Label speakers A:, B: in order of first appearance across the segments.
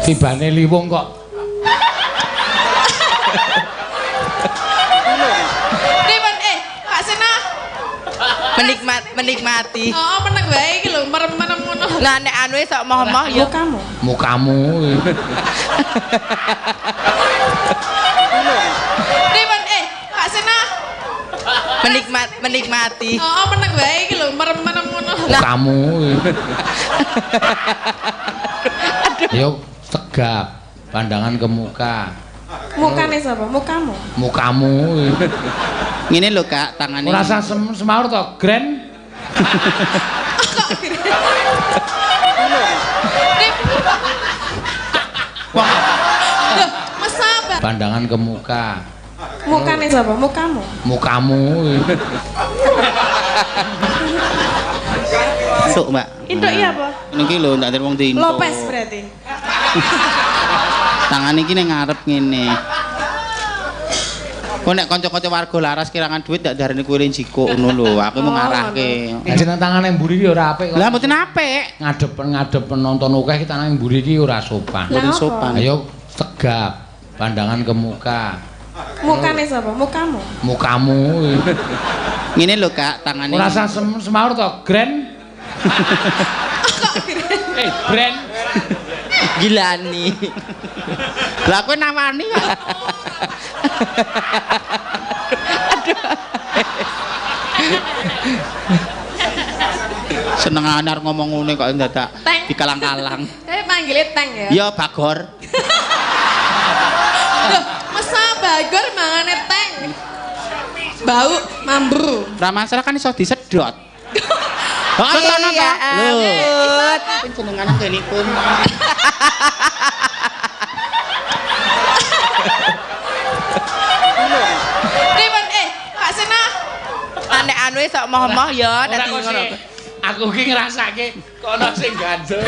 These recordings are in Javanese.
A: Tibane liwung kok.
B: Pripun Pak Sena
C: menikmati.
B: Oh, meneng wae iki lho, merem-merem ngono.
C: Lah nek anu sok moh-moh ya
B: mukamu.
A: Mukamu.
B: Pripun Pak Sena
C: menikmati.
B: Oh, meneng wae iki lho, merem-merem ngono.
A: Mukamu. Ayo tegap, pandangan ke muka.
B: Mukane sapa? Mukamu.
A: Mukamu.
D: Ngene lho, Kak, tangane.
A: Ora usah semaur to, Gren.
B: Kok Gren? Loh, mesapa?
A: Pandangan ke muka.
B: Mukane sapa? Mukamu.
A: Mukamu.
D: Sok, Mbak.
B: Entuk iya apa?
D: Niki lho ndak wong diintuk.
B: Lopez berarti.
D: Tangane iki ning ngarep ngene. Kok nek kanca-kanca warga laras kirangan duit ndak darani kuwi njikuk ngono lho. Aku mau ngarahke.
A: Jeneng tangane mburi iki ora apik kok.
D: Lah mboten apik.
A: Ngadep-ngadep penonton akeh iki tangane mburi iki ora sopan.
D: Mboten sopan.
A: Ayo tegap, pandangan ke muka.
B: Mukane sapa? Mukamu.
A: Mukamu.
D: Ngene lho, Kak, tangane.
A: Ora usah semaur to, Gren.
B: Kok Gren?
A: Bren.
C: Gilani.
D: Lah kowe nawani kok.
C: Aduh.
D: Senengane arep ngomong ngene kok dadak dikalang-kalang.
B: Tapi panggile Teng ya.
D: Ya Bagor.
B: Loh, masa Bagor mangane Teng? Bau mambu.
D: Ra masalah kan iso disedot. Oh, iya, lho. Panjenengan nggenipun.
B: Pripun Pak Sena
C: nek anu sok moh-moh ya dadi ngono.
A: Aku ki ngrasake kok ana sing gandel.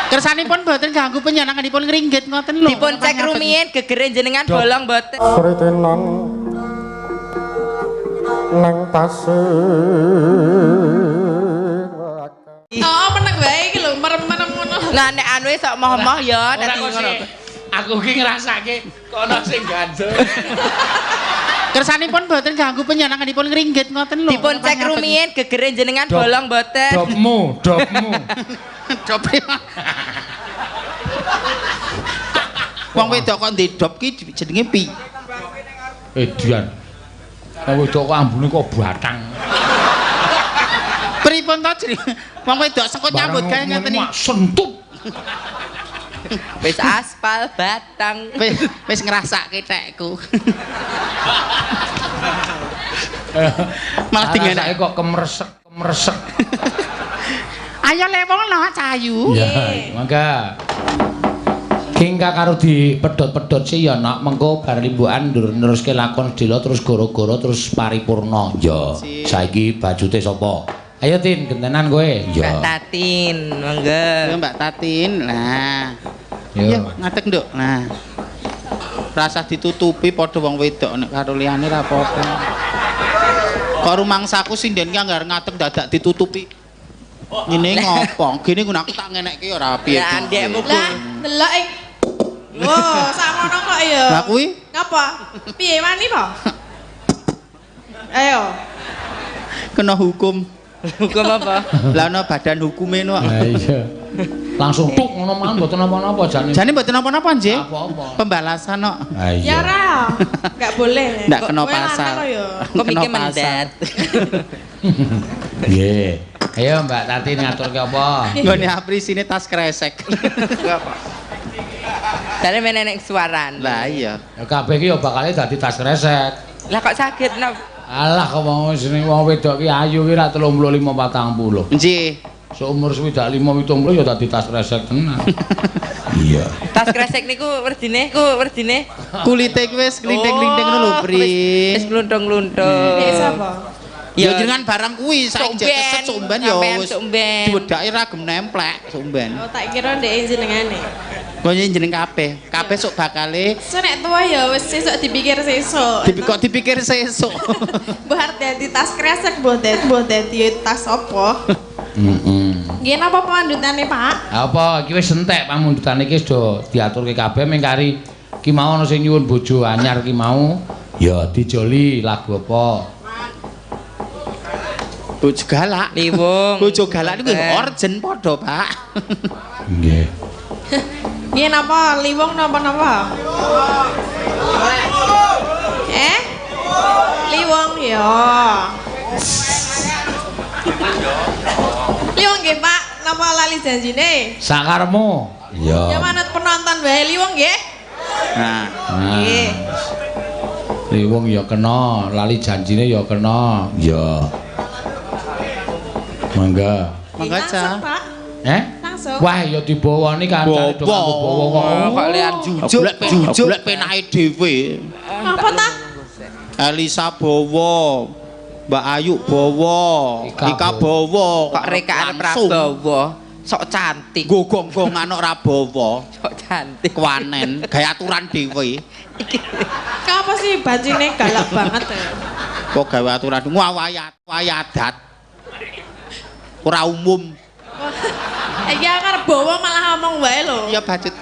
D: Kersanipun mboten ganggu panjenenganipun ngringgit ngoten lho.
C: Dipun cek rumiyin gegere jenengan bolong mboten.
E: Kritenan nang pasir.
B: Oh, meneng wae iki lho, merem-merem ngono.
C: Lah nek anu sok moh-moh ya dadi ngono.
A: Aku ki ngrasake kok ana sing gandel.
D: Kersanipun mboten ganggu panjenenganipun ngringgit ngoten lho.
C: Dipun cek rumiyin gegere jenengan bolong mboten.
A: Dopmu, dopmu.
D: Dop. Wong wedok kok ndek dop ki jenenge pi.
A: Edian. Wong wedok kok ambune kok batang.
D: Pripun to jenenge? Wong wedok sekut nyambut gawe ngeten iki.
A: Sentup.
C: Wis aspal batang.
D: Wis ngrasake tekku. Malah dingenake
A: kok kemresek, kemresek.
D: Ayo lewong lho Cahayu.
A: Ya, mangga. Kingka karo dipedhot-pedhot sih ya nak mengko bar limbukan neruske lakon sedhela terus goro-goro terus paripurna. Ya, saiki bajute sapa? Ayo Tin, gentenan kowe. Ya.
C: Mbak Tatin, monggo.
D: Ya Mbak Tatin. Lah. Yo ngadeg, Nduk. Nah. Rasah ditutupi padha wong wedok nek karo liyane ra apa-apa. Kok rumangsaku sinden ki anggar ngadeg dadak ditutupi. Ngene ngopo? Gene ngono aku tak ngenekke ora piye.
C: Lah ndekmu
B: lah delok ing. Wo, sakmono kok ya.
D: Lah kuwi
B: ngapa? Piye wani po? Ayo.
D: Kena hukum.
C: Hukum apa?
D: Lah ana badan hukume no.
A: Lah iya. Langsung tuk ngono mawon mboten napa-napa jane.
D: Jane mboten napa-napa nggih.
A: Apa-apa.
D: Pembalasan kok.
B: Ya ora. Enggak boleh.
D: Ndak kena pasal.
C: Kok mikir mendat.
A: Nggih. Ayo Mbak Tati ngaturke apa?
D: Nggone aprisine tas kresek.
C: Apa? Jane men enek suaran.
D: Lah iya.
A: Ya kabeh iki ya bakale dadi tas kresek.
C: Lah kok saged napa?
A: Alah kok wong jenenge wong wedok ki ayu ki ra 35 40.
D: Nggih.
A: Seumur 65 70 ya dadi tas kresek tenan. Iya.
C: Tas kresek niku werdine, ku werdine.
D: Kulite ku wis klinting-klinting ngono lho, Pri.
C: Wis gluntung-gluntung.
B: Nek sapa?
D: Ya jenengan barang kuwi saiki jek keset sumben ya wis. Diwedhake ra gem nemplek sumben.
B: Oh tak kira ndek jenengane.
D: Kok jeneng kabeh. Kabeh sok bakale.
B: Sok nek tuwa ya wis sesuk dipikir sesuk.
D: Kok dipikir sesuk.
B: Mbah arep dadi tas kresek, mbah dadi tas apa?
A: Heeh.
B: Nggih napa pamundhutane, Pak?
A: Apa iki wis entek pamundhutane iki wis do diaturke kabeh ming kari ki mau ana sing nyuwun bojo anyar ki mau ya dijoli lagu apa?
D: Bojo galak.
C: Liwung.
D: Bojo galak niku orjen padha, Pak.
A: Nggih.
B: Nggih napa liwung napa-napa? Eh? Liwung ya. Liwung nggih, Pak. Napa lali janjine?
A: Sakaremu. Iya.
B: Ya manut penonton wae liwung nggih.
D: Nah.
B: Nggih.
A: Liwung ya kena, lali janjine ya kena. Iya. Mangga.
D: Mangga, Cah.
B: Pak.
A: Eh?
B: Langsung.
A: Wah, ya dibawani kancane do nganggo bawa kok.
C: Kok lian
D: jujuk, jujuk penake dhewe.
B: Apa ta?
D: Elisa bawa, Mbak Ayu bawa, Ika bawa,
C: kok rekaan Prabowo. Sok cantik.
D: Gogong-gongan kok ora bawa.
C: Sok cantik.
D: Kewanen, gawe aturan dhewe.
B: Apa sih bajine galak banget ya?
D: Kok gawe aturan wawahi adat. Ora umum.
B: Iki aku arep bawa malah ngomong wae lho.
D: Iya bacut.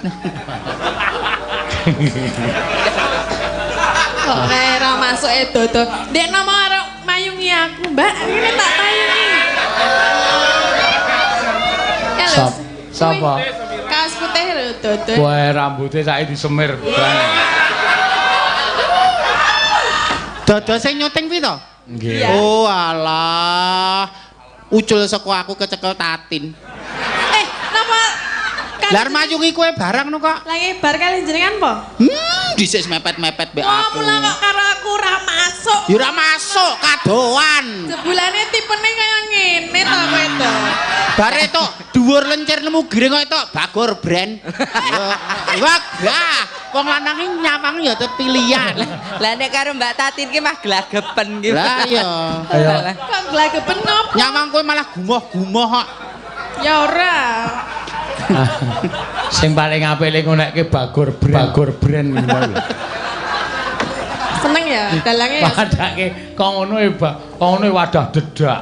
B: Kok ora masuk e dodo. Ndek nomo arep mayungi aku, Mbak. Ngene tak mayungi. Ya lho.
A: Sapa?
B: Kaos putih lho dodo.
A: Wah, rambutnya saiki disemir.
D: Dodo sing nyuting kuwi to?
A: Nggih.
D: Oh alah. Ucul saka aku kecekel Tatin.
B: Eh, napa?
D: Lah mayungi kowe barang no kok.
B: Lah nggih bar kali jenengan po?
D: Dhisik mepet-mepet mbek aku.
B: Mula kok karo aku ora masuk.
D: Ya ora masuk, kadoan.
B: Jebulane tipene kaya ngene to kowe to.
D: Bare tok dhuwur lencir nemu giring kok tok Bagor brand. Wah, gah. Wong lanang iki nyawang ya pilihan.
C: Lah nek karo Mbak Tatin ki mah glagepen ki.
D: Lah iya.
B: Kok glagepen ngopo?
D: Nyawang kowe malah gumoh-gumoh kok.
B: Ya ora.
A: Sing paling apik lek ngonekke Bagor brand. Bagor brand ngono lho.
B: Seneng ya dalange.
A: Padake kok ngono e, Pak. Kok ngono wadah dedak.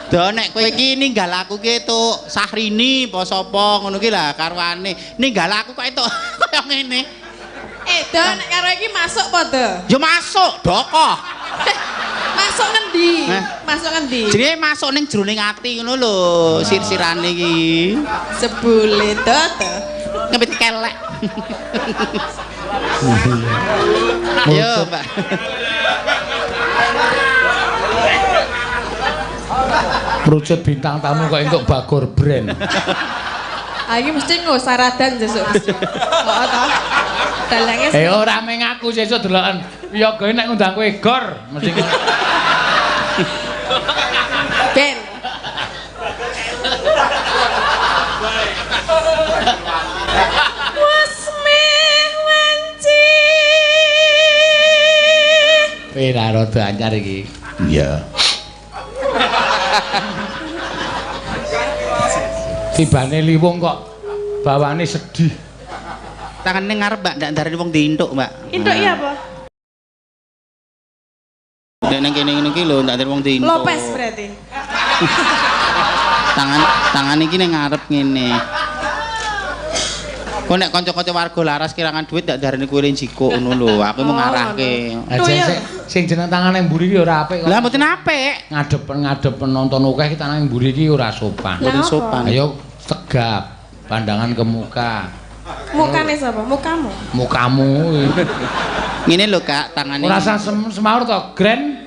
D: Do nek kowe iki ninggal aku ki entuk Sahrini apa sapa ngono ki lah karwane. Ninggal aku kok entuk kaya ngene.
B: Eh, Do nek karo iki masuk apa, Do?
D: Ya masuk, dokoh.
B: Masuk ngendi? Masuk ngendi?
D: Jenenge masuk ning jroning ati ngono lho, sir-sirane iki.
B: Sebule to.
D: Ngepit kelek. Ayo, Mbak.
A: Merucut bintang tamu kok entuk Bagor brand.
B: Ah iki mesti nggo saradan sesuk. Heeh ta. Dalange.
A: Eh ora meng aku sesuk deloken. Wiyaga nek ngundang kowe gor mesti.
B: Ben. Wasmeh wanci.
A: Wih, rada anyar iki. Iya. Tibane liwung kok bawane sedih.
D: Tangane ngarep, Mbak, ndak ndarani wong dientuk, Mbak.
B: Entuk iya apa?
D: Nek nang kene ngene iki lho, ndak ndarani wong dientuk.
B: Lopes berarti.
D: Tangan iki ning ngarep ngene. Kok nek kanca-kanca warga laras kirangan duit ndak ndarani kowe njikuk ngono lho. Aku mau ngarahke.
A: Sing jeneng tangane mburi iki ora apik kok.
D: Lah mboten apik.
A: Ngadep-ngadep penonton akeh iki tangane mburi iki ora sopan.
D: Mboten sopan.
A: Ayo tegap, pandangan ke muka.
B: Mukane sapa? Mukamu.
A: Mukamu.
D: Ngene lho, Kak, tangane.
A: Ora usah semaur to, Grand.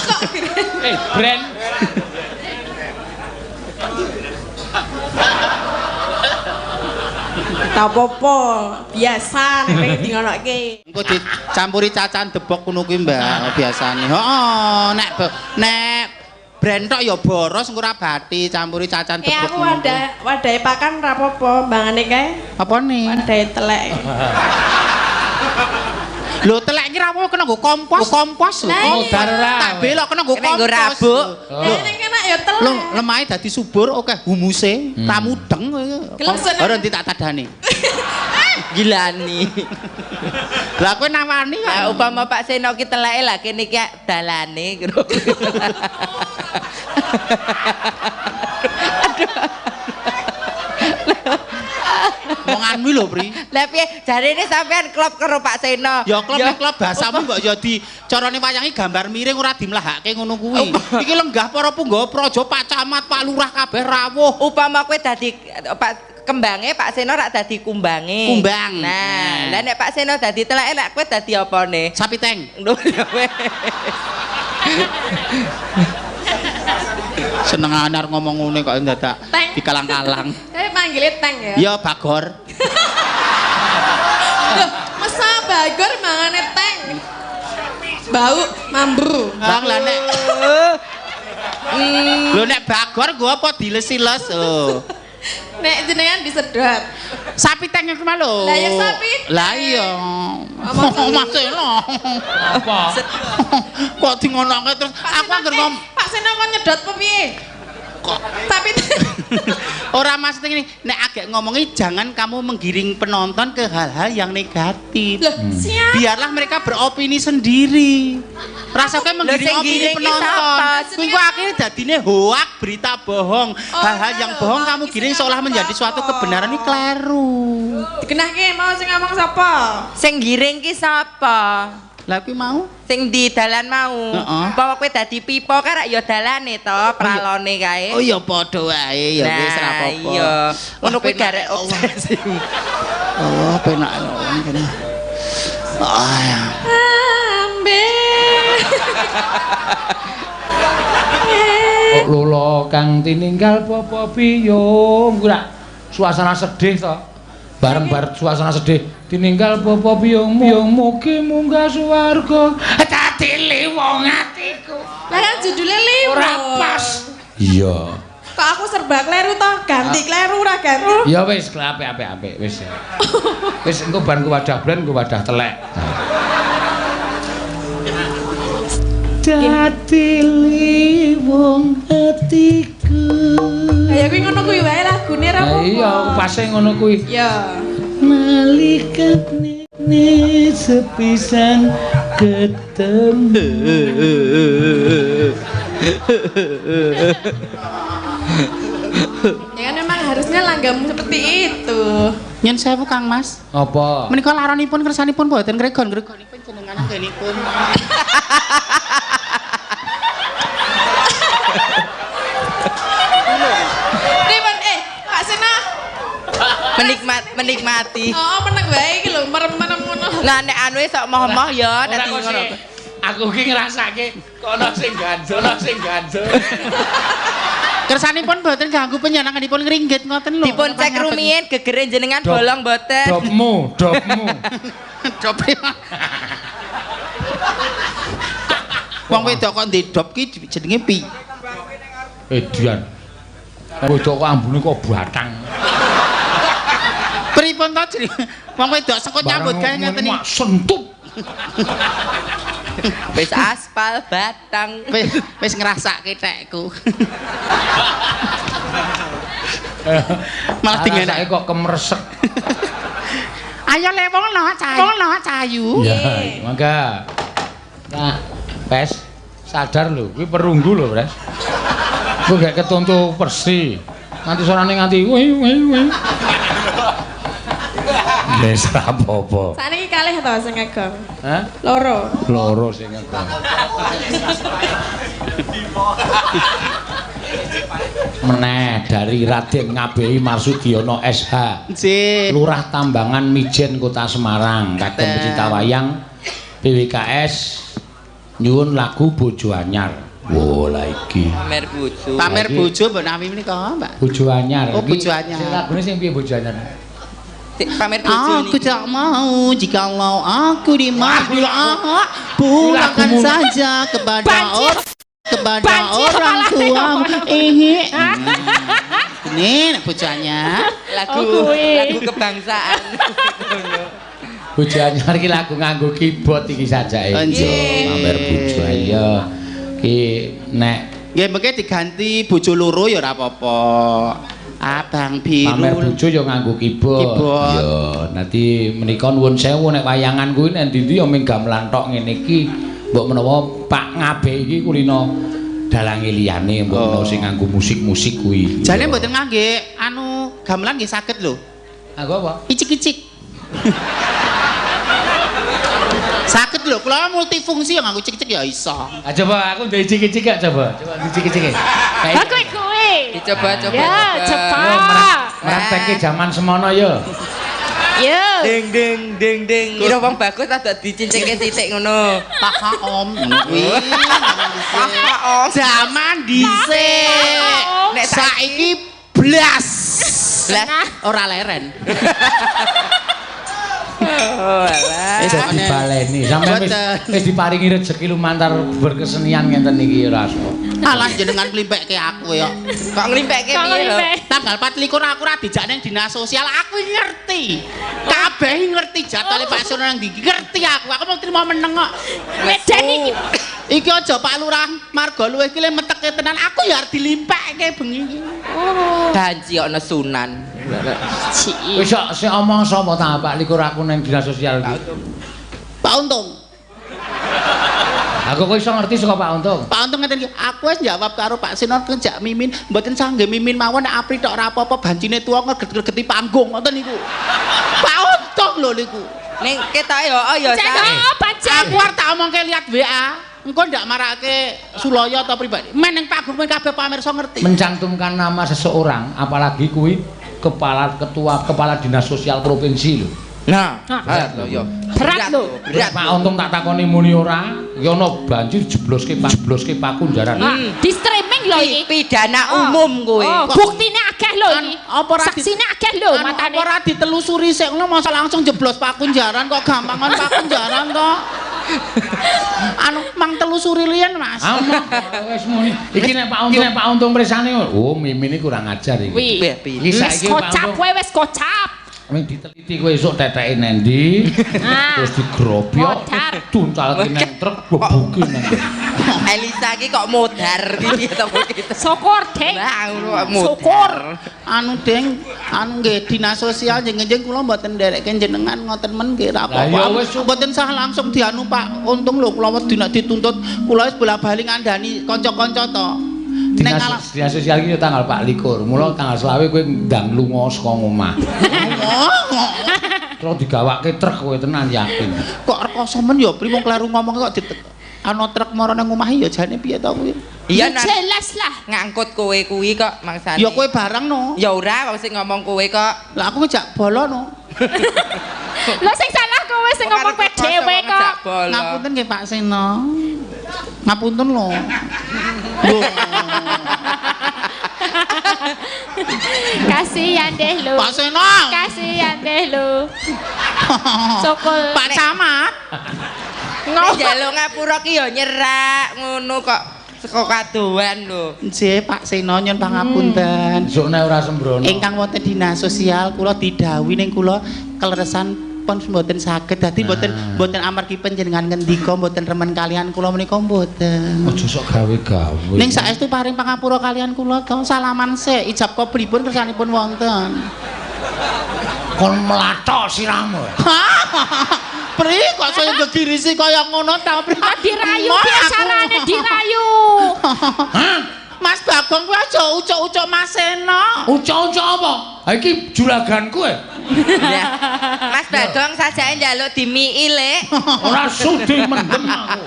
B: Kok Grand?
A: Eh, Brand.
B: Tak apa-apa, biasa nek pengen di ngonoke.
D: Engko dicampuri cacan debok ngono kuwi, Mbak, biasane. Heeh, nek nek brentok ya boros engko ora bati, campuri cacan debok.
B: Eh aku wadah wadahe pakan ora apa-apa, mbangane kae.
D: Apane?
B: Wadahe telek.
D: Lho telek iki ra apa kena nggo kompos, kompos lho.
A: Modar ora.
D: Tak belok kena nggo
C: Kena nggo
D: kompos.
C: rabuk.
B: Lah nek kena ya telek.
D: Lho lemahe dadi subur akeh humuse, ra mudeng. Ora nanti tak tadani.
C: Gilani.
D: Lah kowe nawani kok.
C: Lah upama Pak Seno ki teleke lah kene iki dalane. Aduh.
D: Omonganmu lho, Pri.
C: Lah piye jarene sampean klop karo Pak Seno.
D: Ya klop nek klop bahasamu mbok ya di carane wayangi gambar miring ora dimlahake ngono kuwi. Iki lenggah para punggawa praja, Pak Camat, Pak Lurah kabeh rawuh.
C: Upama kowe dadi Pak kembange, Pak Seno rak dadi kumbange.
D: Kumbang.
C: Nah, lah nek Pak Seno dadi teleke lek kowe dadi apane?
D: Sapi teng.
C: Lho ya wis.
D: Senengane arep ngomong ngene kok dadak dikalang-kalang.
B: Tapi panggile teng ya.
D: Ya Bagor.
B: Loh, masa Bagor mangane teng? Bau mambu.
D: Bang lah nek. Lho nek Bagor gua apa diles-iles oh.
B: Nek jenengan disedot.
D: Sapi teng iku lho.
B: Lah ya sapi.
D: Lah iya. Mas Seno.
A: Apa?
D: Kok di ngonoke terus aku anggere ngomong
B: Pak Seno kon nyedot apa piye?
D: Kok
B: sapi
D: ora maksudnya ngene, nek agek ngomongi jangan kamu menggiring penonton ke hal-hal yang negatif.
B: Loh, siap.
D: Biarlah mereka beropini sendiri. Rasane menggiring opini penonton. Kuwi kok akhirnya dadine hoak, berita bohong. Hal-hal yang bohong kamu giring seolah menjadi suatu kebenaran ini kleru.
B: Dikenahke mau sing ngomong sapa?
C: Sing giring ki sapa?
D: Lah kuwi mau
C: sing di dalan mau. Umpama kowe dadi pipa kae rak ya dalane to, pralone kae.
D: Oh ya padha wae ya wis ora apa-apa.
C: Iya. Ngono kuwi garek obsesi.
D: Allah penak kene. Ah.
B: Ambe.
A: Kok lolo kang tininggal bapa biyung kuwi rak suasana sedih to. Bareng-bareng suasana sedih tininggal bapa biyung mugi munggah swarga dadi liwong atiku.
B: Lah kan judule liwong.
A: Ora pas. Iya.
B: Kok aku serba kleru toh? Ganti kleru ora ganti.
A: Ya wis apik-apik wis. Wis engko bar nggo wadah blen nggo wadah telek. Dadi liwong atiku.
B: Ya kuwi ngono kuwi wae lagune ra apa-apa.
A: Iya, pase ngono kuwi.
B: Iya.
A: Malikat ne sepisan ketemu.
B: Ya kan memang harusnya langgamu seperti itu.
D: Nyen sewu Kang Mas.
A: Apa?
D: Menika laronipun kersanipun boten ngregon-ngregonipun jenengan anggenipun.
B: Pak Sena
C: menikmati.
B: Oh, meneng wae iki lho, merem-merem ngono.
C: Lah nek anu sok moh-moh ya dadi ngono.
A: Aku ki ngrasake kok ana sing ganjel, ana sing ganjel.
D: Kersanipun boten ganggu panjenenganipun ngringgit ngoten lho.
C: Dipun cek rumiyin gegere jenengan bolong boten.
A: Dopmu, dopmu.
D: Dop. Wong wedok kok ndek dop ki jenenge pi.
A: Edian. Wedok kok ambune kok batang.
D: Pripun to jenenge? Wong wedok sekut nyambut gawe ngeten iki.
A: Sentup.
C: Wis aspal batang.
D: Wis ngrasake tekku. Malah dingenake
A: kok kemresek.
D: Ayo lewong no cayu. Wong no cayu.
A: Ya, mangga. Nah, Pes, sadar lho, kuwi perunggu lho, Pres. Kuwi gak ketonto persi. Nganti suarane nganti wih wih wih. Wis ra apa-apa.
B: Sakniki kalih to sing ngegong.
A: Hah?
B: Loro.
A: Loro sing ngegong. Meneh dari Raden Ngabehi Marsudiono SH.
D: Nggih.
A: Lurah Tambangan Mijen Kota Semarang, kagem pecinta wayang PWKS nyuwun lagu Bojo Anyar. Wo lah iki.
C: Pamer bojo.
D: Pamer bojo mbok nawi menika, Mbak.
A: Bojo Anyar.
D: Oh, Bojo Anyar.
A: Sing lagune sing piye Bojo Anyar?
C: Pamer bojo.
D: Aku tak mau jikalau aku dimadu, pulangkan saja kepada orang kepada orang tuamu. Ini Bojo Anyar.
C: Lagu lagu kebangsaan.
A: Bojo Anyar iki lagu nganggo keyboard iki sajake. Pamer bojo iya. Ki nek
D: nggih mengke diganti bojo loro ya ora apa-apa. Abang biru.
A: Pamer bojo ya nganggo keyboard. Ya, nanti menika nuwun sewu nek wayangan kuwi nek ndi-ndi ya ming gamelan tok ngene iki. Mbok menawa Pak Ngabehi iki kulino dalange liyane mbok menawa sing nganggo musik-musik kuwi.
D: Jane mboten ngangge anu gamelan nggih saged lho.
A: Nganggo apa?
D: Icik-icik. Saged lho, kula multifungsi ya nganggo icik-icik ya iso.
A: Ah coba aku ndek icik-icik gak coba. Coba icik-icik.
F: Ha kowe kowe.
C: Dicoba-coba.
F: Ya, coba.
A: Praktekke jaman semono ya.
F: Yo.
C: Ding ding ding ding. Kira wong bagus rada dicincingke sithik ngono.
D: Paha om ngono kuwi.
C: Paha om.
D: Jaman dhisik.
C: Nek
D: saiki blas.
C: Blas
D: ora leren.
C: Oh, alah.
A: Wis dibaleni. Sampeyan wis diparingi rejeki lumantar berkesenian ngenten iki ora iso.
D: Alah jenengan nglimpekke aku ya.
C: Kok nglimpekke piye lho?
D: Tanggal 24 aku ora dijak ning dinas sosial, aku ngerti. Kabeh ngerti jadwale Pak Surno nang ndi. Ngerti aku. Aku mau trimo meneng kok.
F: Medan iki.
D: Iki aja Pak Lurah marga luwih iki le meteke tenan. Aku ya arep dilimpekke bengi iki.
F: Oh.
C: Banci kok nesunan.
A: Wis kok sing omong sapa ta Pak likur aku ning dinas sosial iki.
D: Pak Untung.
A: Aku kok iso ngerti saka Pak Untung.
D: Pak Untung ngeten iki, aku wis jawab karo Pak Sinor ngejak Mimin, mboten sangge Mimin mawon nek Apri tok ora apa-apa bancine tuwa ngreget-regeti panggung ngoten niku. Pak Untung lho niku.
C: Ning ketoke yo oh ya
D: Aku arep tak omongke liat WA. Engko ndak marake Suloyo atau pribadi. Men ning panggung men kabeh pamirsa ngerti.
A: Mencantumkan nama seseorang, apalagi kuwi kepala ketua kepala dinas sosial provinsi lho.
C: Nah, berat lho yo.
F: Berat lho.
A: Berat Pak Untung tak takoni muni ora, iki ana banjir jebloske pakunjaran.
F: Di streaming lho iki.
C: Pidana umum kowe.
F: Buktine akeh lho iki. Saksine akeh lho matane.
D: Apa ora ditelusuri sik ngono masa langsung jeblos pakunjaran kok gampangan pakunjaran to. Anu mang telusuri liyen Mas.
A: Wis muni. Iki nek Pak Untung, Pak Untung mresane. Oh, Mimin iki kurang ajar iki.
F: Iki saiki kocap kowe wis kocap.
A: Ming diteliti kowe esuk teteke nendi, terus digrobyok, tuncalke nang truk bebuki nang.
C: Elisa iki kok modar iki piye to kok gitu.
F: Syukur, Ding.
C: Syukur.
D: Anu Ding, anu nggih dinas sosial jeneng-jeneng kula mboten nderekke jenengan ngoten men nggih ra apa-apa. Mboten sah langsung dianu Pak Untung lho kula wedi nek dituntut kula wis bola-bali ngandani kanca-kanca to.
A: Dinas sosial iki tanggal 24, mula tanggal 25 kowe ndang lunga saka omah. Terus digawake truk kowe tenan yakin.
D: Kok rekoso men ya pri wong kleru ngomong kok ana truk mara nang omah ya jane piye to kuwi?
C: Iya
F: jelas lah.
C: Ngangkut kowe kuwi kok mangsane.
D: Ya kowe bareng no.
C: Ya ora wong sing ngomong kowe kok.
D: Lah aku ngejak bolo no.
F: Lah sing salah kowe sing ngomong kowe dhewe kok.
D: Ngapunten nggih Pak Seno. Ngapunten lho.
F: Kasihan deh lu.
D: Pak Seno.
F: Kasihan deh lu. Sokol.
D: Pak Camat.
C: Nek njaluk ngapura ki ya nyerak ngono kok saka kadohan lho.
D: Nggih Pak Seno nyuwun pangapunten.
A: Sukne ora sembrono.
D: Ingkang wonten dinas sosial kula didhawuhi ning kula keleresan pun mboten saged. Dadi mboten amargi panjenengan ngendika mboten remen kalian kula menika mboten.
A: Aja sok gawe-gawe.
D: Ning saestu paring pangapura kalian kula to salaman sik ijab qabripun kersanipun wonten.
A: Kon mlathok siramu.
D: Pri kok saya gegirisi kaya ngono ta Pri.
F: Dirayu biasane dirayu.
A: Hah?
D: Mas Bagong kuwi aja ucuk-ucuk Mas Seno.
A: Ucuk-ucuk apa? Ha iki juraganku e.
C: Mas Bagong sajake njaluk dimiki, Lek.
A: Ora sudi mendem aku.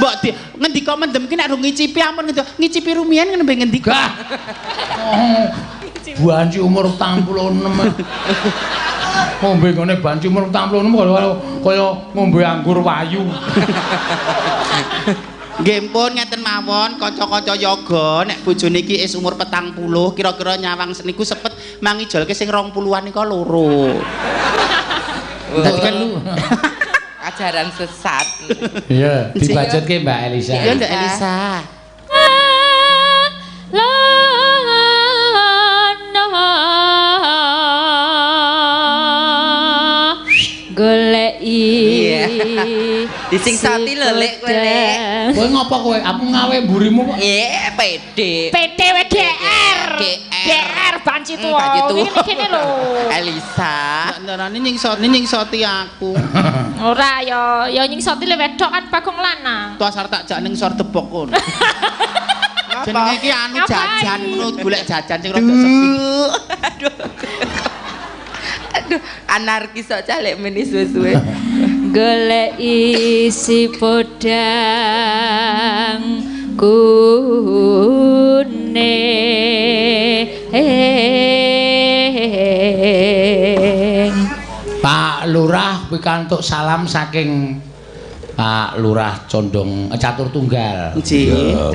D: Mbok di ngendika mendem ki nek rung ngicipi ampun ngendika ngicipi rumiyin nembe ngendika.
A: Oh. Banci umur 46. Ngombe ngene banci umur 46 kaya ngombe anggur wayu.
D: Nggih pun ngeten mawon kanca-kanca yoga nek bojone iki wis umur 40 kira-kira nyawang niku sepet mangijolke sing 20-an nika loro.
A: Dadi kan lu
C: ajaran sesat.
A: Iya, dibacutke Mbak Elisa.
D: Iya Mbak Elisa.
F: Goleki.
C: Disingsati lho Lek kowe Lek.
A: Kowe ngopo kowe? Aku ngawe mburimu kok.
C: Iya, PD.
F: PD WGR. GR banci tuwa.
C: Pak Jitu.
F: Iki kene lho.
C: Elisa.
D: Ndarane nyingsoti aku.
F: Ora ya, ya nyingsoti le wedok kan Bagong lanang.
D: Tu asar tak jak ning sor debok kono. Jenenge iki anu jajan ngono golek jajan sing rada sepi.
C: Aduh. Aduh, anarkis kok cah lek meni suwe-suwe.
B: Golek isi podang kuning.
A: Pak Lurah pikantuk salam saking Pak Lurah Condong Catur Tunggal.
D: Nggih,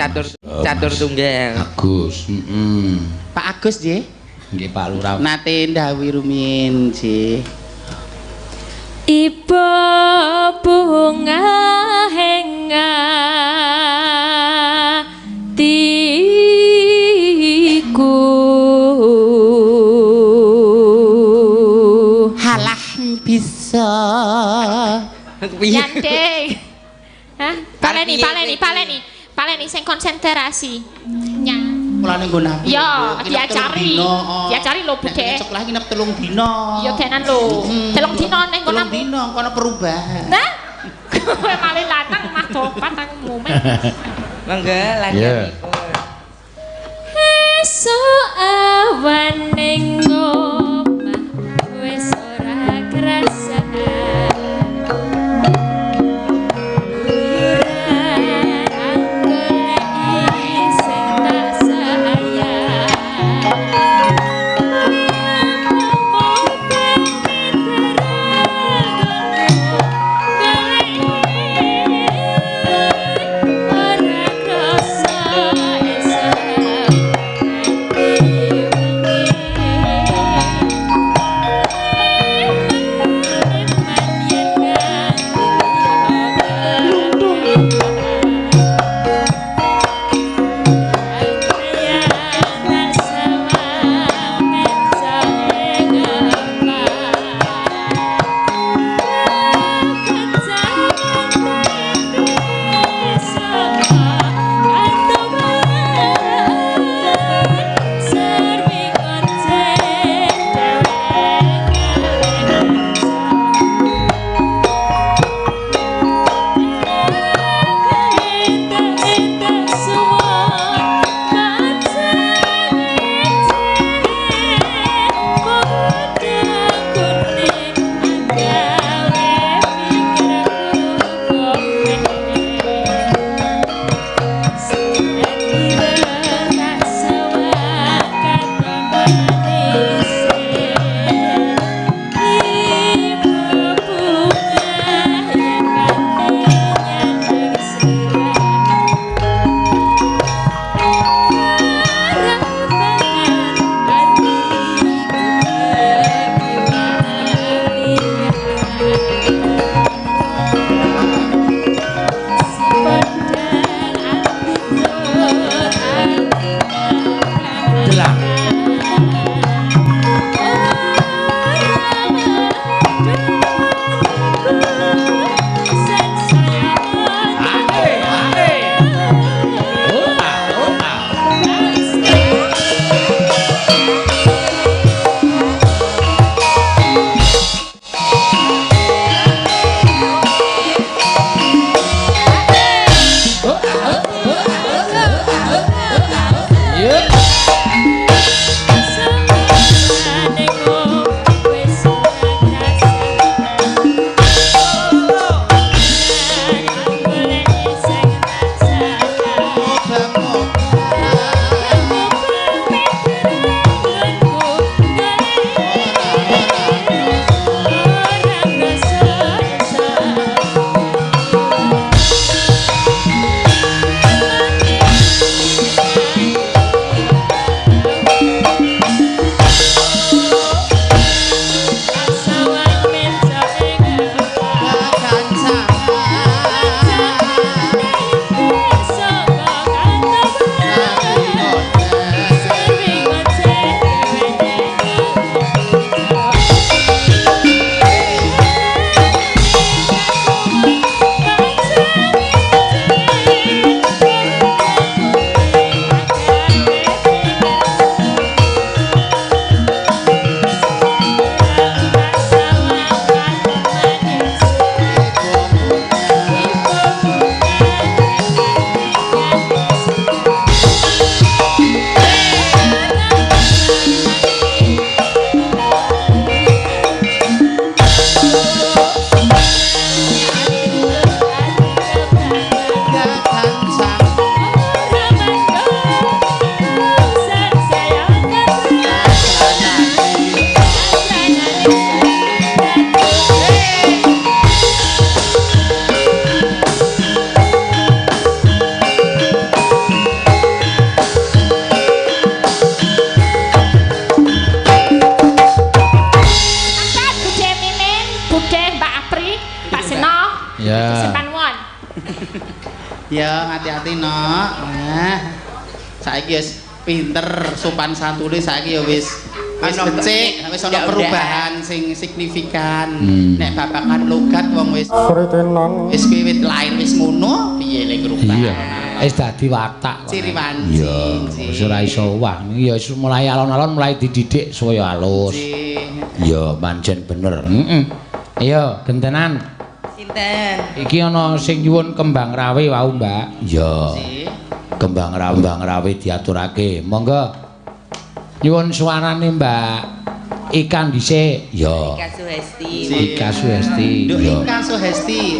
C: Catur Tunggal.
A: Agus, heeh.
D: Pak Agus nggih.
A: Nggih Pak Lurah.
D: Nate ndhawuhi rumiyin nggih.
B: Ibu bunga henga tiku.
D: Halah bisa.
F: Yandeng. Hah? Paleni sing konsentrasi. Nyang.
D: Mulane nggon aku.
F: Ya, diajari. Diajari lho, Budhe.
D: Nek sekolah nginep 3 dina.
F: Ya tenan lho. 3 dina ning kono.
D: 3 dina kono perubahan.
F: Nah. Kowe malah lanang mah topat aku mumet.
C: Monggo lanjut.
B: Esuk awan ning omah wis ora kerasa.
A: Yeah.
D: Ya, hati-hati, Nok. Nah. Saiki wis pinter sopan santune saiki ya wis becik, wis ana perubahan sing signifikan. Nek babakan logat wong wis wis kuwi wit lahir wis ngono, piye le ngrubah.
A: Iya. Wis dadi watak.
D: Ciri wanci.
A: Iya, wis ora iso owah. Ya wis mulai alon-alon mulai dididik supaya halus. Iya, pancen bener. Heeh. Ayo, gentenan.
C: Sinten?
A: Iki ana sing nyuwun kembang rawe wau, Mbak. Iya. Kembang rawe diaturake. Monggo. Nyuwun suarane Mbak Ika dhisik. Iya.
C: Ika Suhesti.
A: Ika Suhesti.
D: Nduk Ika Suhesti.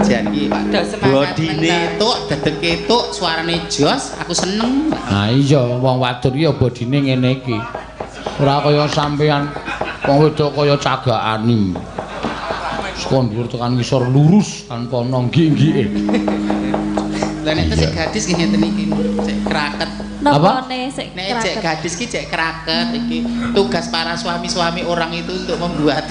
D: Jan iki Pak. Bodine tuk, dedeke tuk, suarane jos, aku seneng.
A: Ha iya, wong wadon iki ya bodine ngene iki. Ora kaya sampean wong wedok kaya cagakane. Saka dhuwur tekan ngisor lurus tanpa ana nggik-nggike.
D: Lah nek sik gadis nggih ngeten iki, sik kraket.
A: Apa?
D: Nek cek gadis ki cek kraket iki tugas para suami-suami orang itu untuk membuat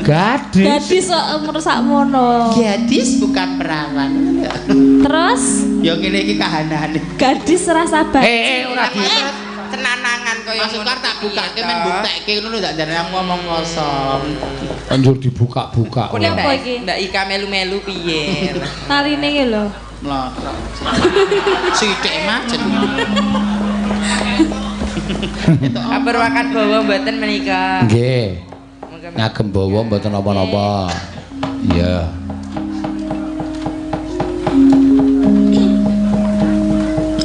A: gadis.
B: Gadis kok umur sakmono.
D: Gadis bukan perawan.
B: Terus
D: ya ngene iki kahanane.
B: Gadis rasa baik.
A: Ora di
C: cenanangan kaya
D: ngono. Maksud tak bukake men buktekke ngono lho tak jarane aku ngomong kosong.
A: Anjur dibuka-buka.
B: Apa iki?
C: Mbak Ika melu-melu piye?
B: Tarine iki lho.
D: Mlotrok. Sithik macet.
C: Kabar wakan bawa mboten menika.
A: Nggih. Ngagem bawa mboten napa-napa. Iya.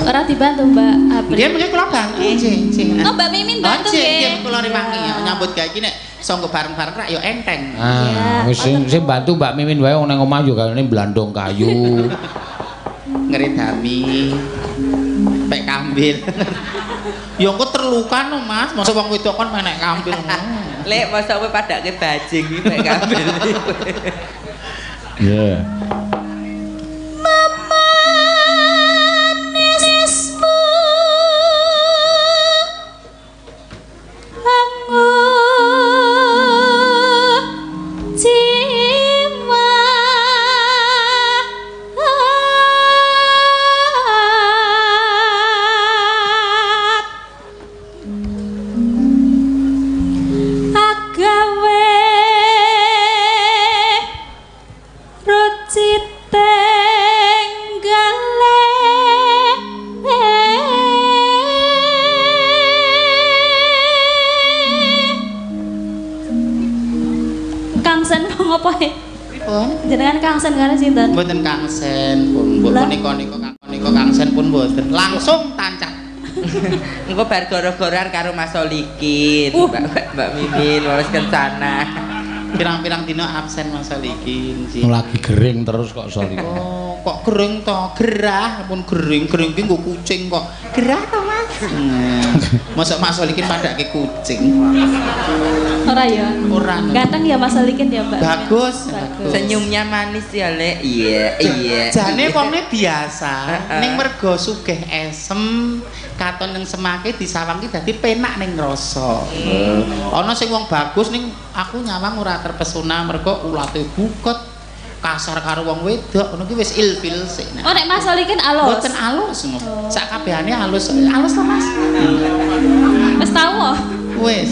B: Ora dibantu Mbak Apri.
D: Nggih, mengke kula bantu. Nggih, nggih.
B: Oh, Mbak Mimin bantu nggih.
D: Nggih, kula rewangi nyambut gawe iki nek sanggo bareng-bareng rak ya enteng.
A: Ah, wis sing bantu Mbak Mimin wae wong nang omah yo kayane blandong kayu.
D: Ngredami pek kambil. Ya engko terluka no Mas, mosok wong wedok kon menek kambil ngono.
C: Lek mosok kowe padake bajing iki pek kambil.
A: Iya.
B: Memanismu Jenengan kangsen karo sinten?
D: Mboten kangsen pun, mbok punika kangsen pun mboten. Langsung tancap.
C: Engko bar goro-goran karo Mas Solikin, Mbak Mimin wis kencana.
D: Pirang-pirang dina absen Mas Solikin.
A: Lagi gering terus kok Solikin.
D: Oh, kok gering to? Gerah pun gering, gering ki nggo kucing kok. Gerah to, Mas? Mosok Mas Solikin padake kucing.
B: Ora ya?
D: Ora.
B: Ganteng ya Mas Solikin ya, Mbak.
D: Bagus, bagus.
C: Senyumnya manis ya, Lek. Iya, iya.
D: Jane wonge biasa, ning mergo sugih esem, katon ning semake disawang ki dadi penak ning rasa. Ana sing wong bagus ning aku nyawang ora terpesona mergo ulate buket, kasar karo wong wedok, ngono ki wis ilfil sik.
B: Oh, nek Mas Solikin alus.
D: Mboten alus ngono. Sak kabehane alus. Alus to, Mas?
B: Wis tau kok.
D: Wis.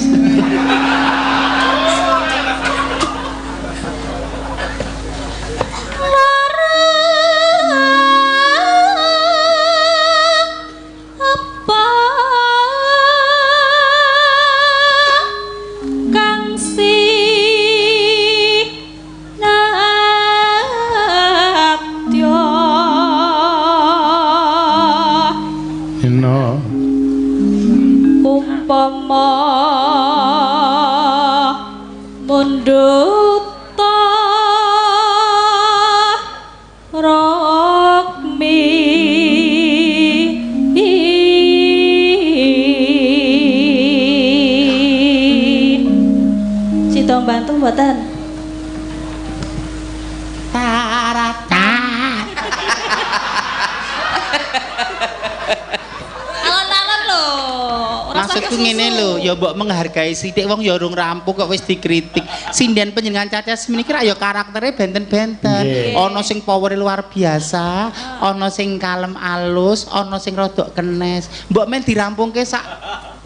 D: Maksudku ngene lho, ya mbok menghargai sithik wong ya urung rampung kok wis dikritik. Sinden panjenengan caca semene iki rak ya karaktere benten-benten. Ana sing powere luar biasa, ana sing kalem alus, ana sing rodok kenes. Mbok men dirampungke sak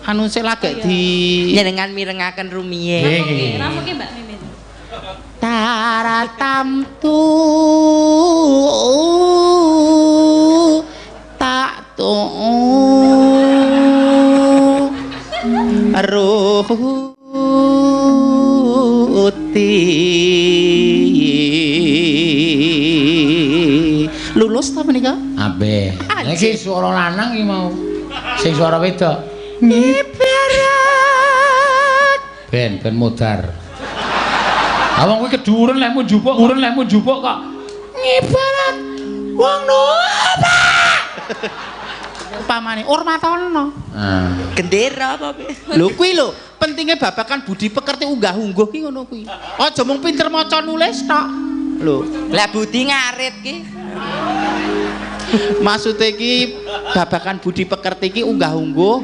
D: anu sik lagek di
C: jenengan mirengaken rumiyin.
A: Nggih.
B: Rampungke Mbak Mimin.
D: Taratamtu tak tu ruti. Lulus ta menika?
A: Abe. Iki swara lanang iki mau. Sing swara wedok.
D: Ibarat
A: ben modar. Awang kuwi keduren lek mu njupuk, urun lek mu njupuk kok. Ngibarat wong nupa.
D: Upamane Urmatono.
C: Gendera apa piye?
D: Lho kuwi lho, pentinge babakan budi pekerti unggah-ungguh ki ngono kuwi. Aja mung pinter maca nulis tok. Lho,
C: lah budi ngarit ki.
D: Maksude iki babakan budi pekerti ki unggah-ungguh,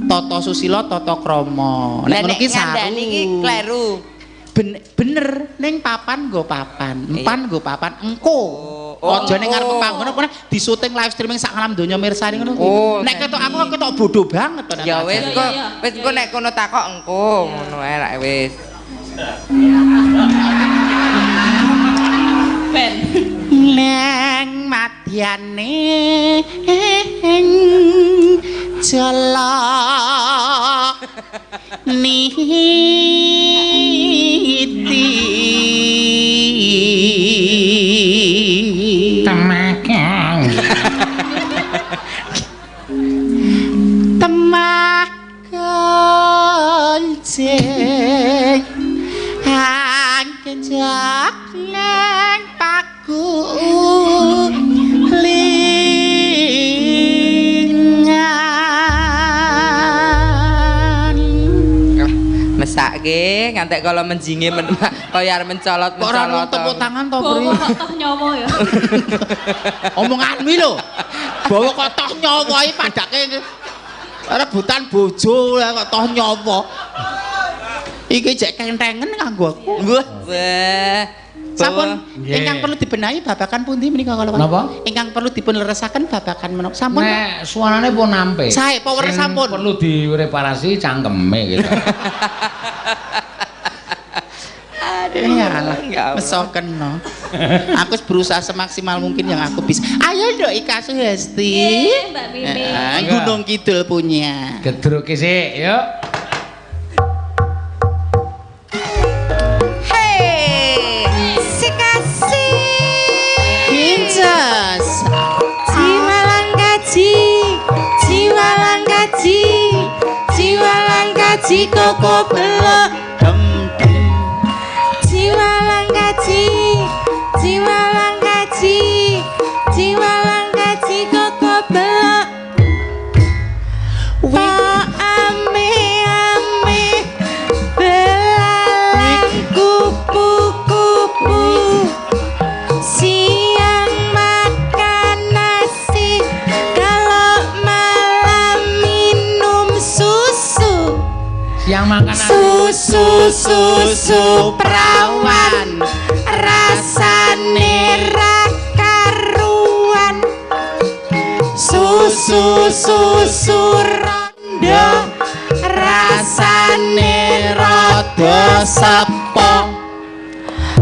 D: tata susila, tata krama. Nek ngono ki saru.
C: Iki kleru.
D: Bener ning papan nggo papan, empan nggo papan engko. Aja ning ngarep panggon apa di syuting live streaming sak alam donya mirsani ngono kuwi. Nek ketok aku ketok bodoh banget to.
C: Ya wis kok, wis engko nek kono takok engko ngono ae lak wis.
B: Ben.
D: Neng madyane jala niti.
A: Temakang.
D: Temak kancing angkenjak neng paku lingan.
C: Mesake ngantek kala menjinge kaya arep mencolot-mencolot.
D: Kok ora tepuk tangan to, Pri?
B: Bawa kok toh nyawa ya.
D: Omonganmu lho. Bawa kok toh nyawa iki padake rebutan bojo lah kok toh nyawa. Iki jek kentengen kanggo aku.
C: Wah.
D: Sampun ingkang perlu dibenahi babakan pundi menika kala wau?
A: Napa?
D: Ingkang perlu dipun leresaken babakan menapa? Sampun.
A: Nek suarane pun nampe.
D: Sae power sampun.
A: Perlu direparasi cangkeme gitu.
D: Aduh, ya Allah, mesoken no. Aku berusaha semaksimal mungkin yang aku bisa. Ayo Nduk Ika Suhesti.
B: Mbak Mimin.
D: Gunung Kidul punya.
A: Gedruke sik, yuk.
C: Jiwalang kaji koko belok
D: dem dem.
C: Jiwalang kaji, jiwalang kaji, jiwalang kaji koko belok. Pak ame ame belalang kupu-kupu. Siang makan nasi, kalau malam minum susu.
A: Siang makan nasi.
C: Susu susu perawan, rasane ra karuan. Susu susu rondo, rasane
D: rada sepo.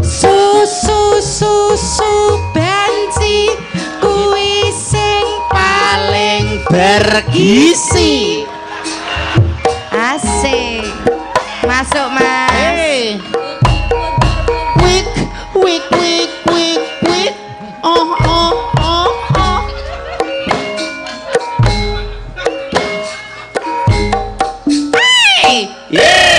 C: Susu susu banci, kuwi sing paling
D: bergizi.
C: Asik. Masuk, Mas.
D: Hey. Wik wik wik wik wik. Oh oh oh oh. Hey.
C: Yeah.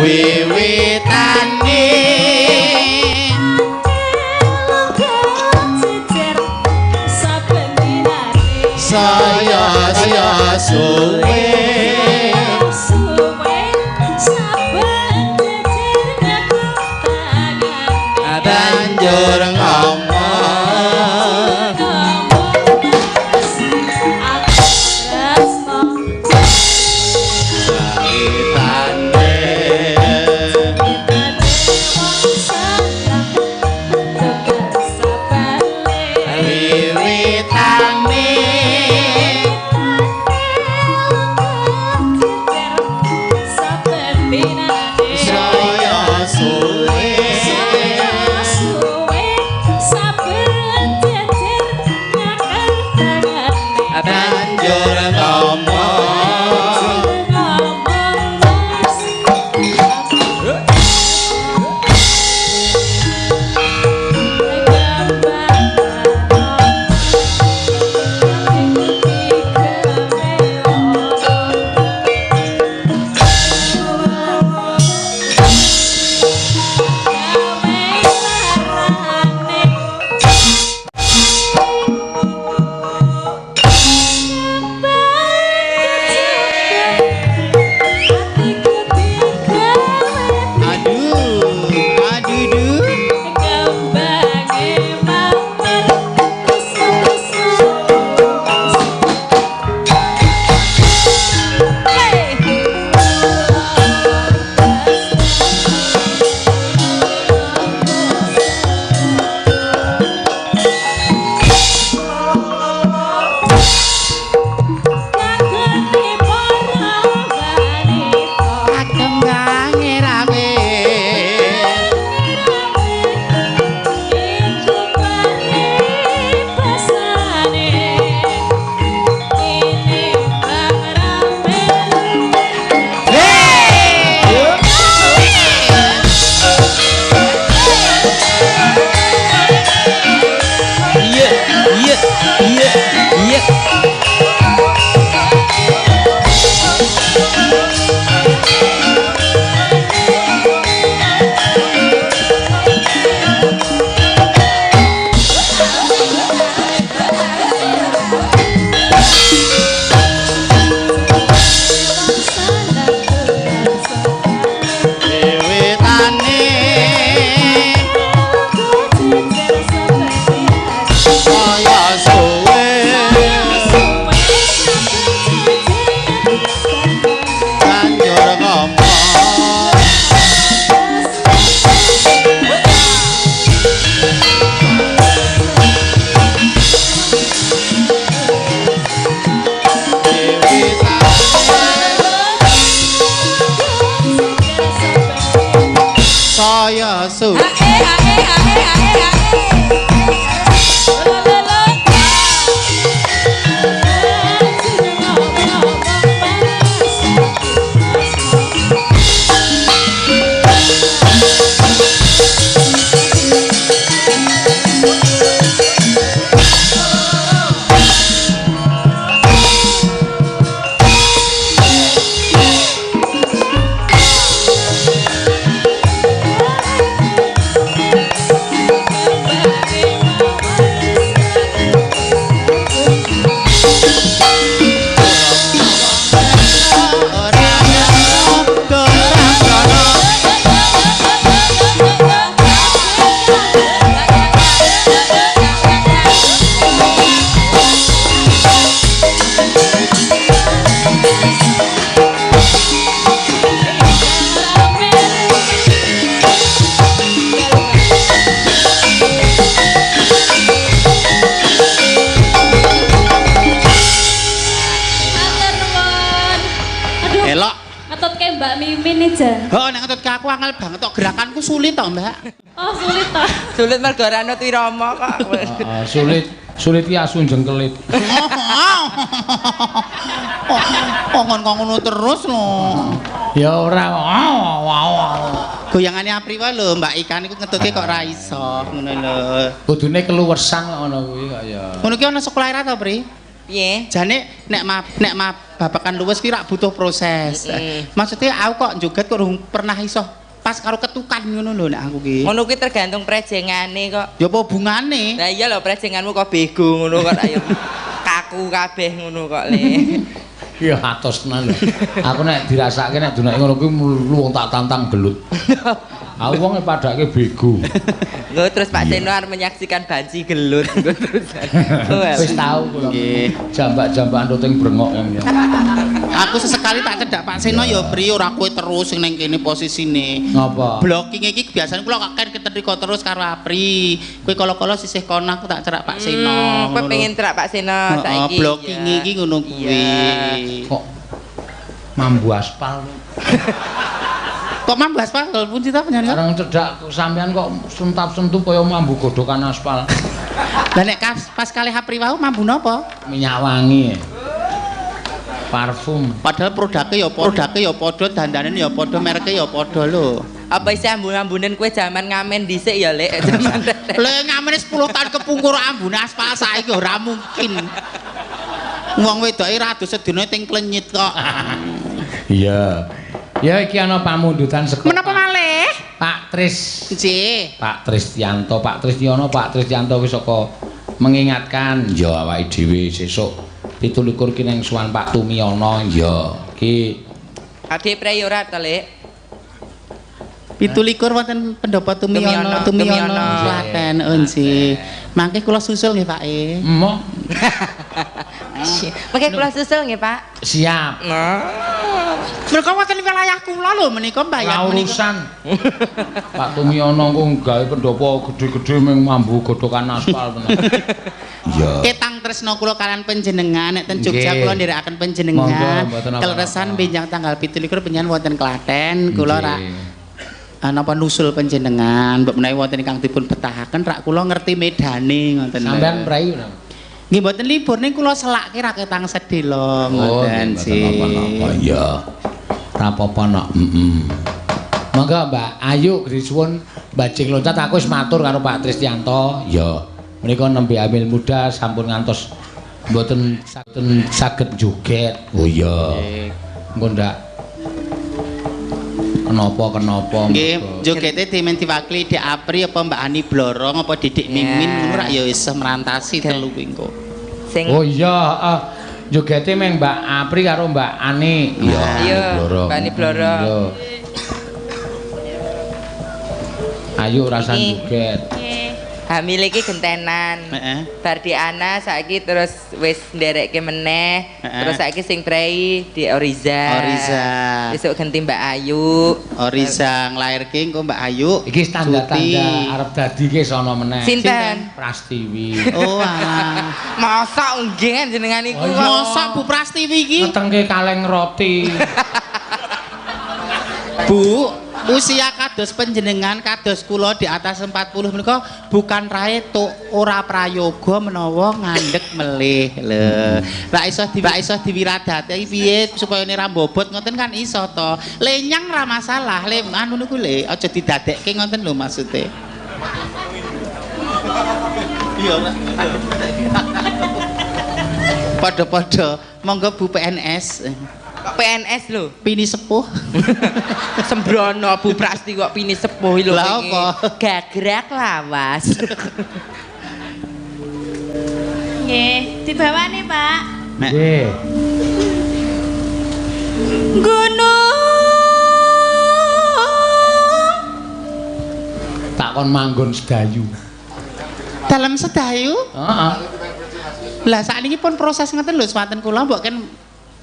D: Wiwitane saya saya suwe
F: saben jejer ngaku tangane
D: banjur ngomong Sulit toh, Mbak?
F: Oh, sulit toh.
C: Sulit mergo ora anut wirama kok.
A: Heeh, sulit. Sulit ki asu jengkelit.
D: Kok ngono terus lho.
A: Ya ora.
D: Goyangane Apri wae lho, Mbak Ika niku ngetutke kok ora iso, ngono lho.
A: Kudune keluwesan kok ngono kuwi kok ya.
D: Ngono ki ana sekolah era to, Pri?
C: Piye?
D: Jane nek nek babakan luwes ki rak butuh proses. Maksudnya aku kok joget kok urung pernah iso pas karo ketukan ngono lho nek aku ki.
C: Ngono ki tergantung prejengane kok.
D: Ya apa hubungane?
C: Lah iya lho prejenganmu kok bego ngono kok ayo kaku kabeh ngono kok le.
A: Ya atos tenan lho. Aku nek dirasake nek dunake ngono kuwi wong tak tantang gelut. Aku wong padake bego.
C: Nggo terus Pak Seno arep menyaksikan banci gelut nggo terus.
A: Wis tau kula. Jambak-jambakan ruting brengok ya.
D: Aku sesekali tak cedak Pak Seno ya pri ora kowe terus sing ning kene posisine.
A: Ngapa?
D: Blocking iki biasane kula kok ketrika terus karo Apri. Kowe kala-kala sisih kono aku tak cerak Pak Seno.
C: Kowe pengen cerak Pak Seno saiki.
D: Blocking iki ngono kuwi.
A: Kok mambu aspal.
D: Kok mambu aspal pundi ta panjenengan?
A: Bareng cedhak sampean kok sentap-sentup kaya mambu godhokan aspal.
D: Lah nek pas kalih Apri wau mambu napa?
A: Minyak wangi. Parfum.
D: Padahal produknya ya padha, dandane ya padha, mereke ya padha lho.
C: Apa isih ambu-ambunen kowe jaman ngamen dhisik ya, Lek? Jaman
D: Le ngamene 10 tahun kepungkur ambune aspal saiki ora mungkin. Wong wedoke rada sedina ting klenyit kok.
A: Iya. Ya iki ana pamundutan saka
D: menapa malih?
A: Pak Tris.
D: Nggih.
A: Pak Tristianto, Pak Tristiono, Pak Tristianto wis saka mengingatkan ya awake dhewe sesuk 27 ki nang suwan Pak Tumiono ya. Ki
C: Ade prei ora ta, Lek?
D: 27 wonten pendopo Tumiono, Tumiono Klaten. Oh nggih. Mangke kula susul nggih, Pak e.
A: Emoh.
C: Mangke kula susul nggih, Pak.
A: Siap.
D: Mereka wonten wilayah kula lho menika mbayar menika.
A: Urusan. Pak Tumiono ku gawe pendopo gedhe-gedhe mung mambu godhokan aspal tenan. Iya.
D: Ketang tresna kula kalian panjenengan nek ten Jogja kula nderekaken panjenengan. Keleresan benjang tanggal 27 panjenengan wonten Klaten kula rak napa nusul panjenengan mbok menawi wonten ingkang dipun betahaken rak kula ngerti medane ngoten.
A: Sampeyan prei ora?
D: Nggih mboten libur ning kula selake ra ketang sedhela ngoten sih.
A: Napa-napa ya. Ora apa-apa nok. Heeh. Monggo Mbak Ayu disuwun bajing loncat aku wis matur karo Pak Tristianto. Ya. Menika nembe hamil muda sampun ngantos mboten saged joget. Oh iya. Engko ndak kenapa-kenapa.
D: Nggih, jogete dimen diwakili Dik Apri apa Mbak Ani Blorong apa Didik Mimin ngono rak ya isih merantasi telu kuwi engko.
A: Oh iya, heeh. Jogete meng Mbak Apri karo Mbak Ani. Iya, Blorong.
C: Mbak Ani Blorong.
A: Ayo rasan joget.
C: Hamil iki gentenan.
D: Heeh.
C: Bar di Ana saiki terus wis nderekke meneh. Terus saiki sing prei di Oriza.
D: Oriza.
C: Besok ganti Mbak Ayu.
D: Oriza nglairke engko Mbak Ayu.
A: Iki tanda-tanda arep dadi ki sono meneh.
C: Sinten?
A: Prastiwi.
D: Oh alah.
C: Mosok nggih jenengan iku.
D: Mosok Bu Prastiwi iki
A: ngetengke kaleng roti.
D: Bu, usia kados panjenengan kados kula di atas 40 menika bukan rae tuk ora prayoga menawa ngandhek melih lho. Ra iso diwiradate piye supaya ne ra mbobot ngoten kan iso to. Lenyang ra masalah, le anu niku le aja didadekke ngoten lho maksude. Iya. Padha-padha monggo Bu PNS.
C: PNS lho,
D: pini sepuh.
C: Sembrono Bu Prasti kok pini sepuh lho.
D: Lah apa?
C: Gagrak lawas.
F: Nggih, dibawani, Pak.
A: Nggih.
F: Gunung
A: takon manggon Sedayu.
D: Dalem Sedayu?
A: Heeh.
D: Lah sakniki pun proses ngeten lho swanten kula mbok ken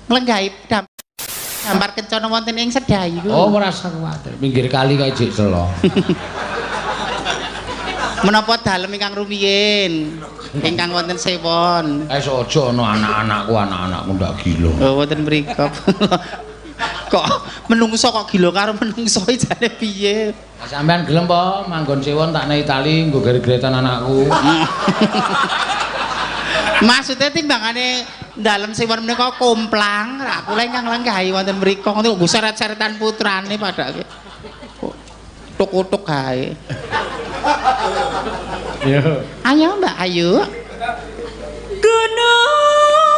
D: nglenggahi dampar kencana wonten ing Sedayu.
A: Oh, ora usah kuwatir. Pinggir kali kae jek selo.
D: Menapa dalem ingkang rumiyin? Ingkang wonten sewon.
A: Eh aja ana anak-anakku, anak-anakku ndak gila.
D: Oh, wonten mriku. Kok menungso kok gila karo menungso jane piye?
A: Sampeyan gelem po manggon sewon tak nek Itali nggo gere-geretan anakku.
D: Maksudnya timbangane dalem sewon menika komplang, rak kula ingkang lenggahi wonten mriku ngoten nggo seret-seretan putrane padake. Tuk-tuk kae.
A: Yo.
D: Ayo Mbak Ayu.
F: Gunung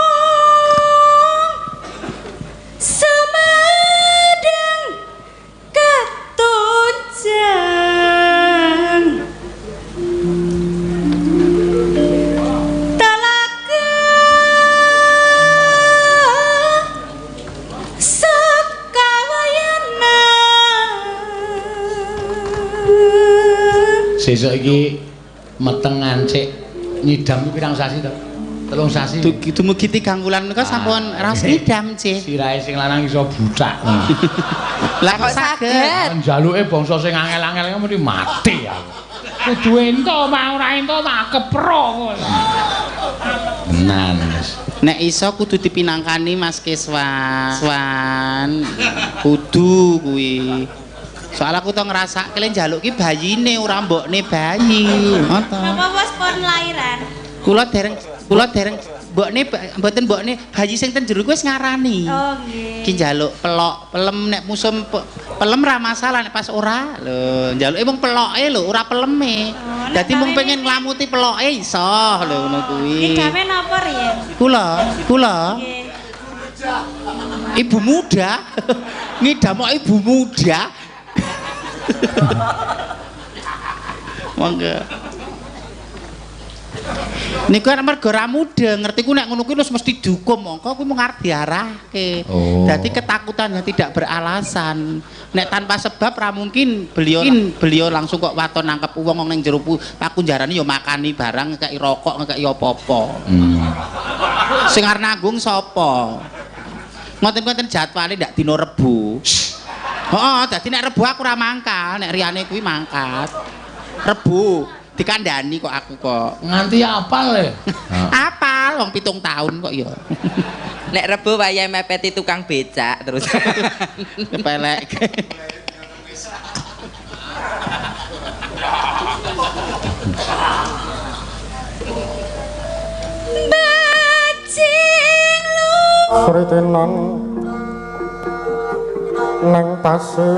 A: Sesuk iki meteng ngancik nyidam iki pirang sasi to? 3 sasi.
D: Dumugi 3 wulan menika sampun raos ngidam, Cih.
A: Sirahe sing lanang iso buthak.
D: Lah kok saged?
A: Njaluke bangsa sing angel-angel mesti mati aku. Kudu ento mah ora ento tak keprok. Tenan wis.
D: Nek iso kudu dipinangkani Mas Keswan. Swan. Kudu kuwi. Soal aku to ngrasake le njaluk ki bayine ora mbokne bayi. Ngoten.
G: Napa wis pun lairan?
D: Kula dereng mbokne mboten mbokne bayi sing ten jero kuwi wis ngarani.
G: Oh nggih.
D: Ki njaluk pelok, pelem nek musim pelem ra masalah nek pas ora. Lho, njaluke mung peloke lho, ora peleme.
G: Oh,
D: Dadi mung pengen nglamuti peloke iso lho ngono kuwi.
G: Ngidame napa riyen?
D: Kula.
G: Nggih.
D: Ibu muda. Ngidam kok ibu muda. Monggo. Niku nek mergo ra mudeng, ngerti ku nek ngono kuwi wis mesti dihukum, mongko kuwi mung arep diarahke.
A: Oh.
D: Dadi ketakutan yang tidak beralasan. Nek tanpa sebab ra mungkin beliau langsung kok waton nangkep wong ning jero pakunjarane ya makani barang, ngekeki rokok, ngekeki apa-apa. Sing arep nanggung sapa? Ngoten-ngoten jadwale ndak dina Rebo. Heeh, dadi nek Rebo aku ora mangkat, nek riyane kuwi mangkat. Rebo dikandani kok aku kok.
A: Nganti apal le.
D: Apal wong 7 tahun kok ya.
C: Nek Rebo wayahe mepeti tukang becak terus.
D: Kepelek.
G: Bajing lu.
E: Kritenan nang pasir.